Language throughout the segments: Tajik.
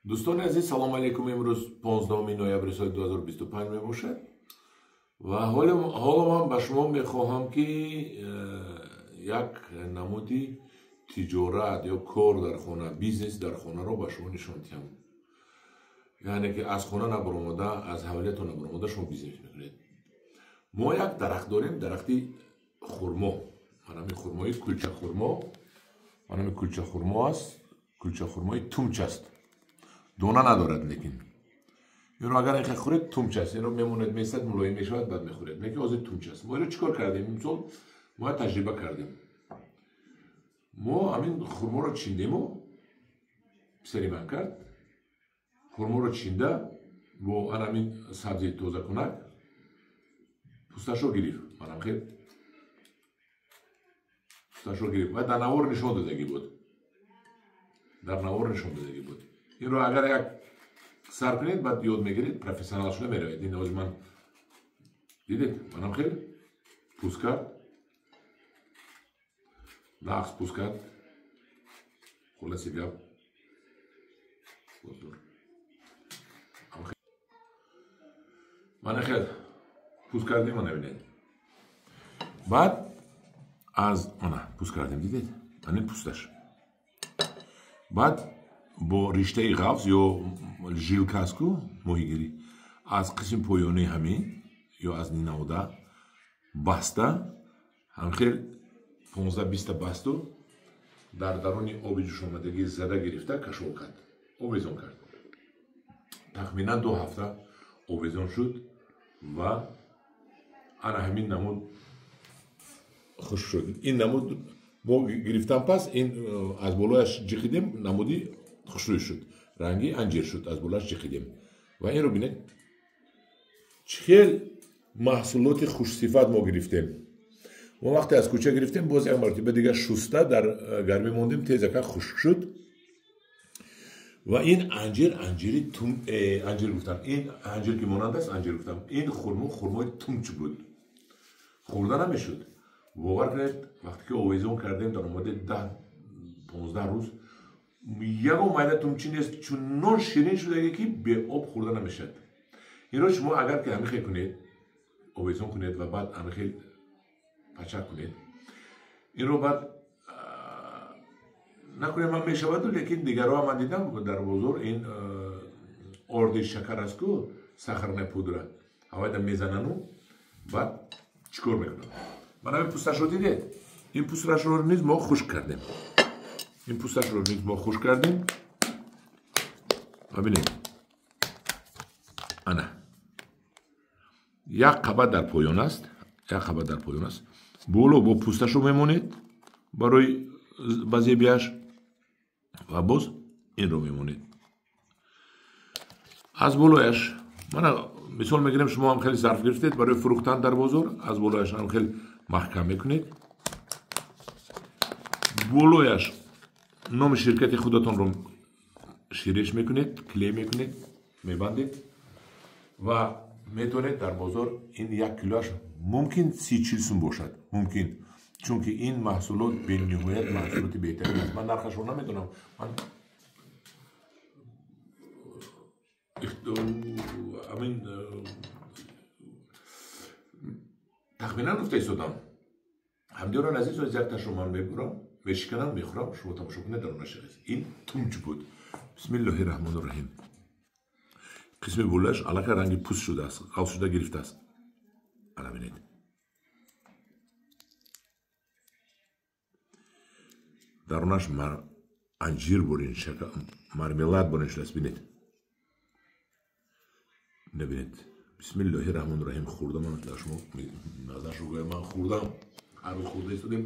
Дӯстони азиз, салом алейкум. Имрӯз 15 ноябри соли 2025 мебошад ва ҳоло ман ба шумо мехоҳам, ки як намуди тиҷорат ё кор дар хона, бизнес дар хонаро ба шумо нишон диҳам. Яъне ки аз хона набаромада, аз ҳавлиятон набаромада шумо бизнес мекунед. Мо як дарахт дорем, дарахти хурмо. Манами хурмои кулча хурмо, манами кулча хурмо аст, кулча хурмои тумч аст. Дона надорад, лекин инро агар инхел хӯред, тумч аст. Инро мемонед, месад, мулоим мешавад, баъд мехӯред. Лекин ҳозир тумч аст. Мо инро чӣ кор кардем? Имсол мо таҷриба кардем. Мо ҳамин хурморо чиндему, писари ман кард, хурморо чинда бо анамин сабзи тозакунак пӯсташро гирифт. Манам хел пӯсташро гирифт ва дар навор нишон додагӣ буд. Дар навор нишон додагӣ буд. Инро агар як сар кунед, баъд ёд мегиред, профессионал шуда меравед. Ин ҳозир ман дидед, манам хел пӯст кард, нағз пӯст кард. Хулоси гап, мана хел пӯст кардем, мана бинед. Баъд аз мана пӯст кардем, дидед, ана пӯсташ. Баъд бо риштаи ғафз ё жилкаску моҳигирӣ аз қисми поёнии ҳамин ё аз нинауда баста, ҳамхел 15-20 басту дар даруни оби ҷӯшомадагӣ зада гирифта кашол кард, овезон кард. Тахминан 2 ҳафта овезон шуд ва ана ҳамин намуд хушк шуд. Ин намуд мо гирифтан пас ин аз болояш ҷиқидем, намуди хушрӯй шуд, ранги анҷир шуд, аз болояш ҷиқидем. Ва инро бинед, чӣ хел маҳсулоти хушсифат мо гирифтем. Мо вақте аз кӯча гирифтем, боз як маротиба дигар шуста дар гармӣ мондем, тезака хушк шуд. Ва ин анҷир, анҷири тум, анҷир гуфтам, ин анҷир ки монанд аст, анҷир гуфтам. Ин хурмо, хурмои тумч буд, хӯрда намешуд. Бовар кунед, вақте ки овезон кардем, дар омади 10-15 рӯз ягон майда тумчӣ нест, чунон ширин шудагӣ, ки беоб хӯрда намешавад. Инро шумо агар ки ҳамихел кунед, овезон кунед ва баъд ҳамихел пачак кунед, инро баъд накунем ҳам мешаваду, лекин дигарҳо ман дидам дар бозор ин орди шакар аст ку, сахарная пудра, ҳавайда мезанану баъд чӣ кор мекунанд. Ман ҳамин пӯсташро дидед, ин пӯсташро низ мо хушк кардем. Ин пӯсташро низ мо хушк кардем. Ва бинед, ана як қабат дар поён аст, як қабат дар поён аст. Боло бо пӯсташро мемонед барои ба зебиаш ва боз инро мемонед аз болояш. Мана мисол мегирем, шумо ҳам хеле зарф гирифтед барои фурӯхтан дар бозор, аз болояш ҳам хеле маҳкам мекунед. Болояш номи ширкати худатонро шириш мекунед, клей мекунед, мебандед ва метавонед дар бозор ин 1 килоаш мумкин 30-40 сум бошад, мумкин, чунки ин маҳсулот бениҳоят маҳсулоти беҳтарин аст. Ман нархашро намедонам, ман ҳамин тахминан гуфта истодам. Ҳамдиёрон азиз, якташро ман мебурам, мешиканам, мехӯрам, шумо тамошо кунед дар онаша. Ин тумч буд. Бисмиллоҳи раҳмони раҳим. Қисми болояш аллакай ранги пӯст шудааст, ғафз шуда гирифтааст. Ана бинед. Дарунаш анҷир бурин, мармелад бурин шудааст. Бинед, набинед. Бисмиллоҳи раҳмони раҳим. Хӯрдам, ман дар шумо назаршо гӯям, ман хӯрдам, ҳар рӯз хӯрда истодем.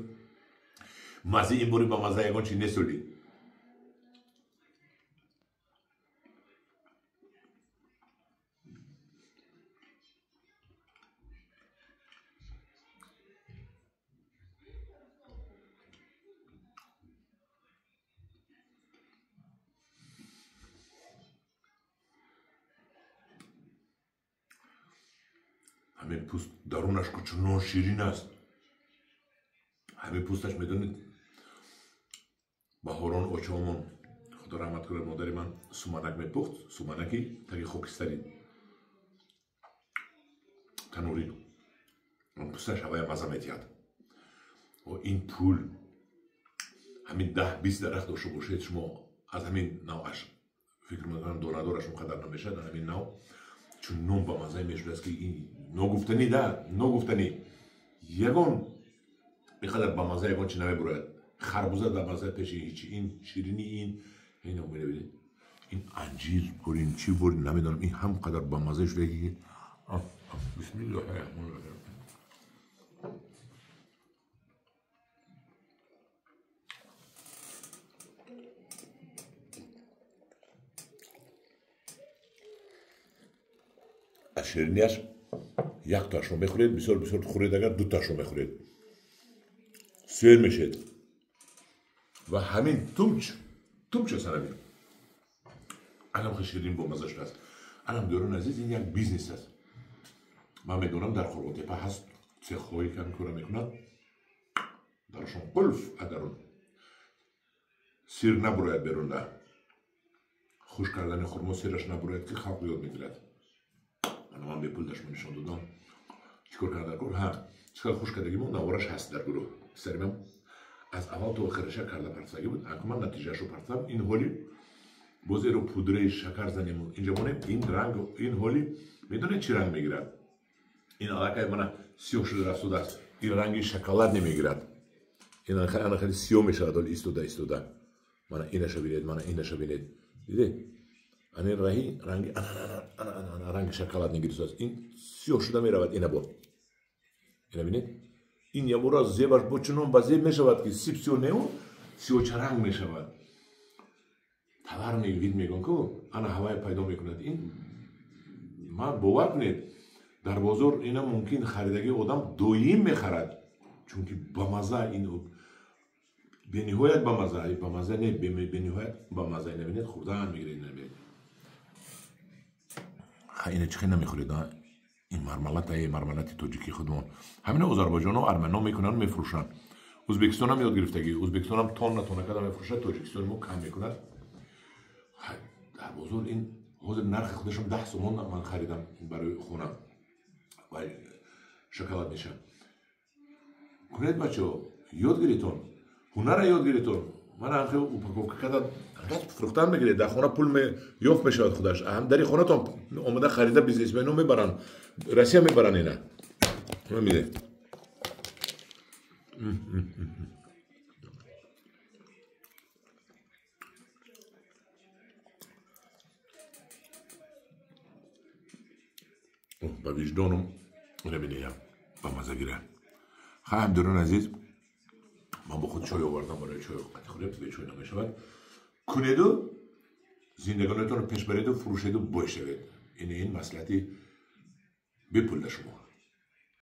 Маззаи ин бори ба мазза ягон чи несолӣ. Ҳамин пӯст дарунаш ку чунон ширин аст. Ҳамин пӯсташ медонед, баҳорон очомон Худо раҳмат кунад, модари ман суманак мепухт, суманаки таги хокистари танурӣ. Пӯсташ ҳавая маза метиҳад. Ин пул ҳамин 10-20 дарахт дошта бошед, шумо аз ҳамин навъаш фикр мекунам донадораш он қадар намешавад, ҳамин нав чун нон ба маззае мешудааст ки ин ногуфтанӣ да, ногуфтанӣ. Ягон инқадар ба мазза ягон чи намебурояд. Харбуза дар мазза пеши ҳичи, ин ширинӣ, ин ино мебинед, ин анҷир бурин, чӣ бурин намедонам, ин ҳам қадар ба мазза шуда ки бисмиллоҳи раҳмони раҳим. Аз ширинияш яктоашро мехӯред, бисёр бисёр хӯред, агар дутаашро мехӯред сер мешед. Ва ҳамин тумч тумч аст, ҳамин анам хеле ширин бомазза шудааст. Анам дӯрони азиз, ин як бизнес аст. Ман медонам дар Қурғонтепа ҳаст цехҳое ки ҳамин кора мекунанд, дарашон қулф, адарун сир набурояд берунда, хушк кардани хурмо сираш набурояд ки халқ ёд мегирад. Ман бепул дашмо нишон додам чикор карда кор. Ҳа, чикор хушк кардагимо навораш ҳаст дар гурӯҳ. Саримам аз аввал то охираша карда партсагӣ буд, акун ман натиҷаашро партсам. Ин ҳоли боз эро пудраи шакар занем инҷа монем, ин ранг, ин ҳоли медонед чӣ ранг мегирад? Ин аллакай мана сиёҳ шуда рафтудааст, ин ранги шоколад намегирад, ин ана хеле сиёҳ мешавад ҳоли истода истода. Мана инаша бинед, мана инаша бинед, дидед? Ани раҳи ранги ана ранги шоколад мегирифтааст, ин сиёҳ шуда меравад. Ина бо ина бинед, ин ябора зебаш бо чунон ба зеб мешавад ки сиб сиёҳ неу сиёҳчаранг мешавад. Товарный вид мегӯям ку, ана ҳавае пайдо мекунад. Ин ман бовар кунед, дар бозор ина мумкин харидагии одам доим мехарад, чунки бамазза, ин бениҳоят бамазза, бамазза не, бениҳоят бамазза. Ина бинед, хӯрдан мегиред, ина бинед. Ха, ина чӣ хел намехӯред? Ин мармалатае, мармалати тоҷикии худмон. Ҳамина озарбойҷоно, армано мекунанд, мефурӯшанд. Ӯзбекистон ҳам ёд гирифтагӣ, Ӯзбекистон ҳам тонна тонна карда мефурӯшад, Тоҷикистони мо кам мекунад. Дар бозор ин ҳозир нархи худашон 10 сомон ман харидам барои хона ва шоколад меша. Кунед бачаҳо, ёд гиритон, ҳунарра ёд гиритон. Ман ҳам хел упаковка карда фурӯхтан мегиред, дар хона пул ёфт мешавад худаш. Ҳам дари хонатон омада харида бизнесмено мебаранд, Россия мебаранд ина. Мебинед. Ба виҷдоном ина бинеям, ба маза гира. Хай, ҳамдӯрони азиз, ман бо худ чой овардам барои чой қати хӯрем, бе чой намешавад. Кунеду зиндагонатонро пеш бареду, фурӯшеду, бой шавед. Ин маслиҳати бепул да шумо.